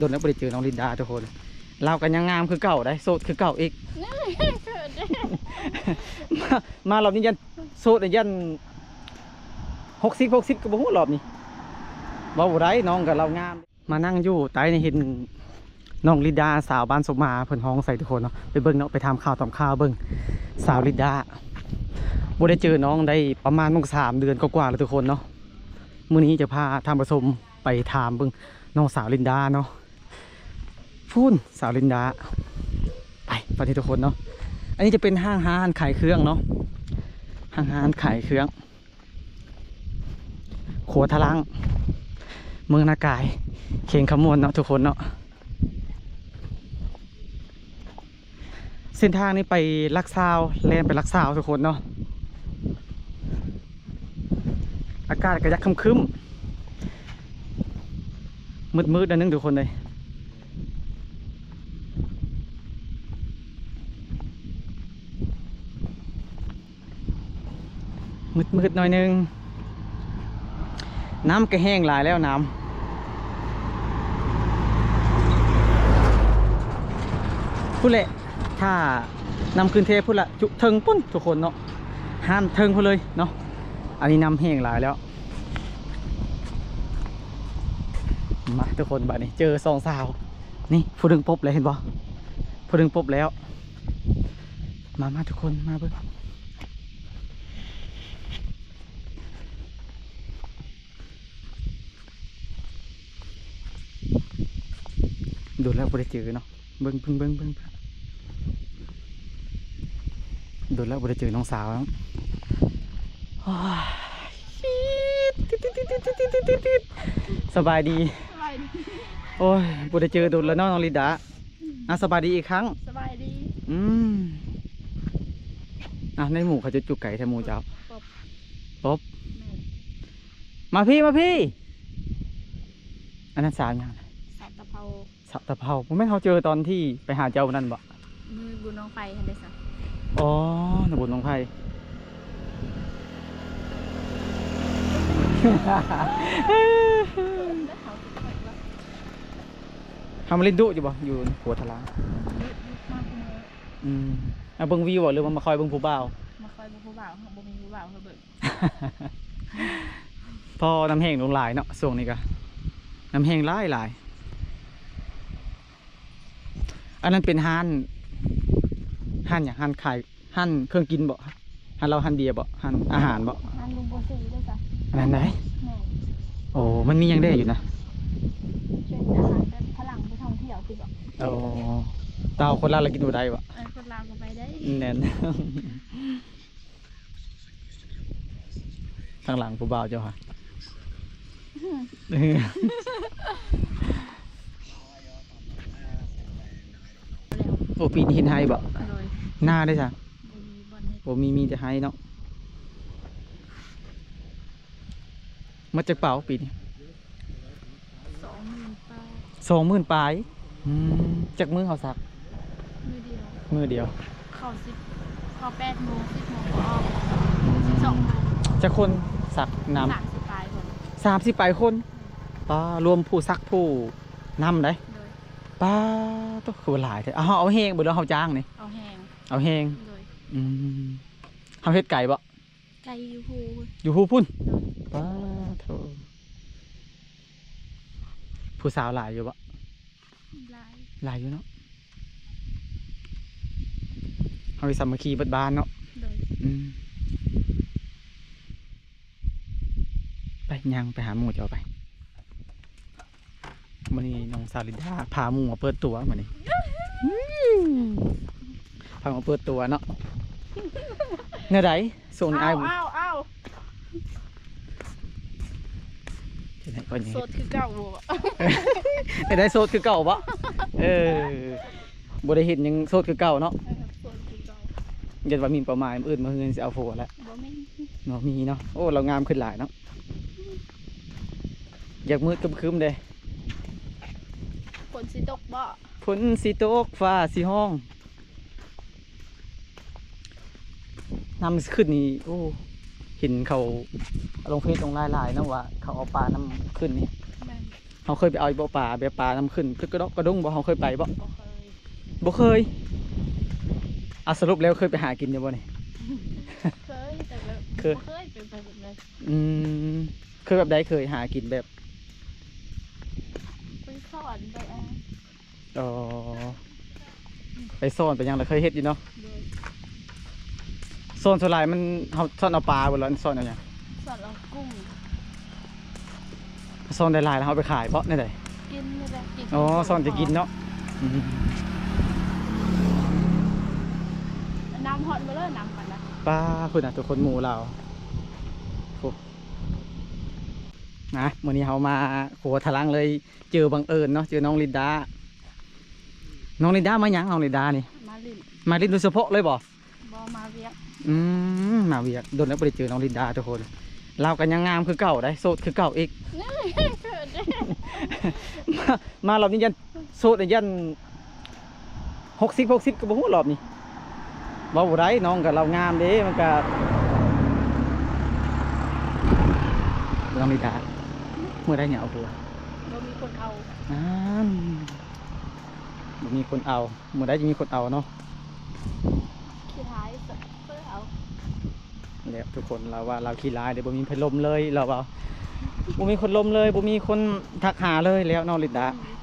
ດົນແລ້ວບໍ່ໄດ້ເຈີນ້ອງລິນດາທຸກຄົນ. ລາວກໍຍັງງາມຄືເກົ່າໄດ໋ ໂສດຄືເກົ່າອີກ. ມາ ມາລອບນີ້ຢ້ານໂສດ ຢ້ານຫົກສິບ ຫົກສິບກໍບໍ່ຮູ້ລອບນີ້ ເວົ້າບໍ່ໄດ້ ນ້ອງກໍລາວງາມ. ມານັ່ງຢູ່ໃຕ້ນີ້ເຫັນນ້ອງລິນດາສາວບ້ານສົມມາເພິ່ນຮ້ອງໃສ່ທຸກຄົນເນາະ. ໄປເບິ່ງເນາະ ໄປຖາມຂ່າວຕາມຂ່າວເບິ່ງ ສາວລິນດາ. ບໍ່ໄດ້ເຈີນ້ອງໄດ້ປະມານສາມເດືອນກວ່າໆແລ້ວທຸກຄົນເນາະ. ມື້ນີ້ຈະພາທ່ານຜູ້ຊົມໄປຖາມເບິ່ງນ້ອງສາວລິນດາເນາະ. ພຸ້ນ ສາວລິນດາ ໄປ ໄປນີ້ທຸກຄົນເນາະ. ອັນນີ້ຈະເປັນຫ້າງຮ້ານຂາຍເຄື່ອງເນາະ ຫ້າງຮ້ານຂາຍເຄື່ອງ ຄົວທະລາງ ເມືອງນາກາຍ ແຂວງຄຳມ່ວນເນາະທຸກຄົນເນາະ. ເສັ້ນທາງນີ້ໄປຫຼັກຊາວ ແລ່ນໄປຫຼັກຊາວທຸກຄົນເນາະ. ອາກາດກໍຢາກຄຶ້ມໆ ມືດໆໜ້ອຍໜຶ່ງທຸກຄົນເອີຍ. ມືດໆໜ້ອຍໜຶ່ງ ນ້ຳກໍແຫ້ງຫຼາຍແລ້ວ ນ້ຳ ພຸ້ນແຫຼະ ຖ້ານ້ຳຂຶ້ນເທພຸ້ນລະ ຈຸເທິງພຸ້ນທຸກຄົນເນາະ ຮ້ານເທິງພຸ້ນເລີຍເນາະ. ອັນນີ້ນ້ຳແຫ້ງຫຼາຍແລ້ວ. ມາທຸກຄົນ ບາດນີ້ເຈີສອງສາວ ນີ້ຜູ້ໜຶ່ງປົບແລ້ວ ເຫັນບໍ່ ຜູ້ໜຶ່ງປົບແລ້ວ. ມາ ມາທຸກຄົນ ມາເບິ່ງ. ດົນແລ້ວບໍ່ໄດ້ເຈີເນາະ. ເບິ່ງ ເບິ່ງ ເບິ່ງ ເບິ່ງ ດົນແລ້ວບໍ່ໄດ້ເຈີນ້ອງສາວເນາະ. ໂອ້ຍ ສະບາຍດີ. ສະບາຍດີ. ໂອ້ຍ ບໍ່ໄດ້ເຈີດົນແລ້ວເນາະ ນ້ອງລິນດາ. ອ່າ ສະບາຍດີອີກຄັ້ງ. ສະບາຍດີ. ອືມ ອ່າ ໃນໝູ່ເຂົາຈະຢູ່ໄກແທ້ໝູ່ເຈົ້າ. ປົບ ປົບ. ແມ່ນ. ມາພີ້ ມາພີ້. ອັນນັ້ນສາວຫຍັງ? ສາວຕະເພົາ. ສາວຕະເພົາ. ບໍ່ແມ່ນເຮົາເຈີຕອນທີ່ໄປຫາເຈົ້າມື້ນັ້ນບໍ່? ມື້ບຸນບັ້ງໄຟຫັ້ນເດ້ຊະ. ອໍ ໃນບຸນບັ້ງໄຟ. ເຮົາມາຫຼິ້ນດຸຢູ່ບໍ່? ຢູ່ຂົວທະລາງ. ດຸ ດຸມາຄູ່ມື້. ອືມ ມາເບິ່ງວິວບໍ່ ຫຼືວ່າມາຄອຍເບິ່ງຜູ້ບ່າວ? ມາຄອຍເບິ່ງຜູ້ບ່າວ ເຮົາບໍ່ມີຜູ້ບ່າວໃຫ້ເບິ່ງ. ເພາະນ້ຳແຫ້ງລົງຫຼາຍເນາະ ຊ່ວງນີ້ກະນ້ຳແຫ້ງຫຼາຍໆ. ອັນນັ້ນເປັນຮ້ານ ຮ້ານຫຍັງ? ຮ້ານຂາຍ ຮ້ານເຄື່ອງກິນບໍ່? ຮ້ານເຫຼົ້າຮ້ານເບຍບໍ່? ຮ້ານອາຫານບໍ່? ຮ້ານລຸງໂບສີເດ້ຊະ. ອັນນັ້ນໃດ? ແມ່ນ. ໂອ້ ມັນມີຫຍັງແດ່ຢູ່ນະ? ເປັນອາຫານແບບຝຣັ່ງໄປທ່ອງທ່ຽວຄືບໍ່? ໂອ້ ແຕ່ເຮົາຄົນລາວລະກິນບໍ່ໄດ້ບໍ່? ເອີ ຄົນລາວກໍໄປໄດ້. ແມ່ນ. ທາງຫຼັງຜູ້ບ່າວເຈົ້າຫາ. ໂອ້ ປີນີ້ເຮັດໄຮ່ບໍ່? ໂດຍ. ນາເດ້ຊະ? ບໍ່ມີບ່ອນເຮັດ. ບໍ່ມີ ມີແຕ່ໄຮ່ເນາະ. ໝົດຈັກເປົາປີນີ້? ສອງໝື່ນປາຍ. ສອງໝື່ນປາຍ. ອືມ ຈັກມື້ເຮົາສັກ? ມື້ດຽວ. ມື້ດຽວ. ເຂົ້າສິບ ເຂົ້າແປດໂມງ ສິບໂມງກໍອອກ ສິບສອງໂມງ. ຈັກຄົນສັກນຳ? ສາມສິບປາຍຄົນ. ສາມສິບປາຍຄົນ. ປາ ລວມຜູ້ສັກຜູ້ນຳໄດ໋. ໂດຍ. ປາ ໂຕ ຄືວ່າຫຼາຍແທ້. ເຮົາເອົາແຮງບໍ່ ຫຼືເຮົາຈ້າງນີ້? ເອົາແຮງ. ເອົາແຮງ. ໂດຍ. ອືມ ເຮົາເຮັດໄກບໍ່? ໄກຢູ່ພູ ຢູ່ພູພຸ້ນ. ໂດຍ. ປາໂທ ຜູ້ສາວຫຼາຍຢູ່ບໍ່? ຫຼາຍ ຫຼາຍຢູ່ເນາະ. ເຮົາສາມັກຄີເບິດບ້ານເນາະ. ໂດຍ. ອືມ ໄປ ຍ່າງໄປຫາໝູ່ເຈົ້າໄປ. ມື້ນີ້ນ້ອງສາວລິນດາພາໝູ່ມາເປີດຕົວມື້ນີ້. ພາມາເປີດຕົວເນາະ. ແນວໃດ? ຊ່ວງນີ້ອ້າຍ ອ້າວ ອ້າວ ອ້າວ ຈັ່ງໃດກໍຍັງ ໂສດຄືເກົ່າບໍ່? ໄດ້ ໄດ້ໂສດຄືເກົ່າບໍ່? ເອີ ບໍ່ໄດ້ເຮັດຫຍັງ ໂສດຄືເກົ່າເນາະ. ເອີ ໂສດຄືເກົ່າ. ຢ້ານວ່າມີເປົ້າໝາຍ ມື້ອື່ນມາເຮືອນຊິເອົາຜົວແລ້ວ. ບໍ່ມີ ບໍ່ມີເນາະ. ໂອ້ ລາວງາມຂຶ້ນຫຼາຍເນາະ. ຢາກມືດຄຶ້ມໆເດ້. ຝົນຊິຕົກບໍ່? ຝົນຊິຕົກ ຟ້າຊິຮ້ອງ. ນ້ຳຂຶ້ນນີ້ ໂອ້ ເຫັນເຂົາລົງເຟສລົງໄລນ໌ຫຼາຍເນາະ ວ່າເຂົາເອົາປານ້ຳຂຶ້ນນີ້. ແມ່ນ. ເຮົາເຄີຍໄປເອົາຢູ່ບໍ່ປາ ແບບປານ້ຳຂຶ້ນຕຶກກະດອກກະດົງບໍ່ ເຮົາເຄີຍໄປບໍ່? ບໍ່ເຄີຍ ບໍ່ເຄີຍ. ອ່າ ສະຫຼຸບແລ້ວເຄີຍໄປຫາກິນຢູ່ບໍ່ນີ້? ເຄີຍ ແຕ່ແບບ ເຄີຍ ບໍ່ເຄີຍໄປ ໄປແບບນັ້ນ. ອືມ ເຄີຍແບບໃດ? ເຄີຍຫາກິນແບບ ໄປສອນ ໄປອັນນັ້ນ. ອໍ ໄປສອນໄປຫຍັງລະເຄີຍເຮັດຢູ່ເນາະ. ໂດຍ ສອນສ່ວນຫຼາຍມັນ ເຮົາສອນເອົາປາບໍ່ລະ ສອນເອົາຫຍັງ? ສອນເອົາກຸ້ງ. ສອນໄດ້ຫຼາຍແລ້ວເຮົາໄປຂາຍບໍ່ ແນວໃດ? ກິນນີ້ແຫຼະ ກິນ. ອໍ ສອນຈະກິນເນາະ. ອືມ ນ້ຳຮ້ອນບໍ່ເລີຍ ນ້ຳປານນັ້ນ. ປ້າ ພຸ້ນນະທຸກຄົນ ໝູ່ລາວ. ໂອ້ ນະ ມື້ນີ້ເຮົາມາຂົວທະລັງເລີຍ ເຈີບັງເອີນເນາະ ເຈີນ້ອງລິນດາ. ນ້ອງລິນດາມາຫຍັງ? ນ້ອງລິນດານີ້ ມາຫຼິ້ນ ມາຫຼິ້ນໂດຍສະເພາະເລີຍບໍ່? ບໍ່ ມາວຽກ. ອືມ ມາວຽກ. ດົນແລ້ວບໍ່ໄດ້ເຈີນ້ອງລິນດາທຸກຄົນ. ລາວກໍຍັງງາມຄືເກົ່າໄດ໋ ໂສດຄືເກົ່າອີກ. ເຂີນເດ້ ມາ ມາລອບນີ້ຢ້ານໂສດ ຢ້ານຫົກສິບ ຫົກສິບກໍບໍ່ຮູ້ລອບນີ້. ເວົ້າບໍ່ໄດ້ ນ້ອງກໍລາວງາມເດ້ ມັນກໍ ນ້ອງລິນດາ ມື້ໃດເຫງົາຜົວ? ບໍ່ມີຄົນເອົາ. ນັ້ນ ບໍ່ມີຄົນເອົາ. ມື້ໃດຈະມີຄົນເອົາເນາະ? ຂີ້ຮ້າຍ ເປີເອົາ. ແລ້ວທຸກຄົນ ລາວວ່າລາວຂີ້ຮ້າຍເດ້ ບໍ່ມີພັດລົມເລີຍ ລາວວ່າ ບໍ່ມີພັດລົມເລີຍ ບໍ່ມີຄົນທັກຫາເລີຍແລ້ວເນາະ ລິນດາ. ອືມ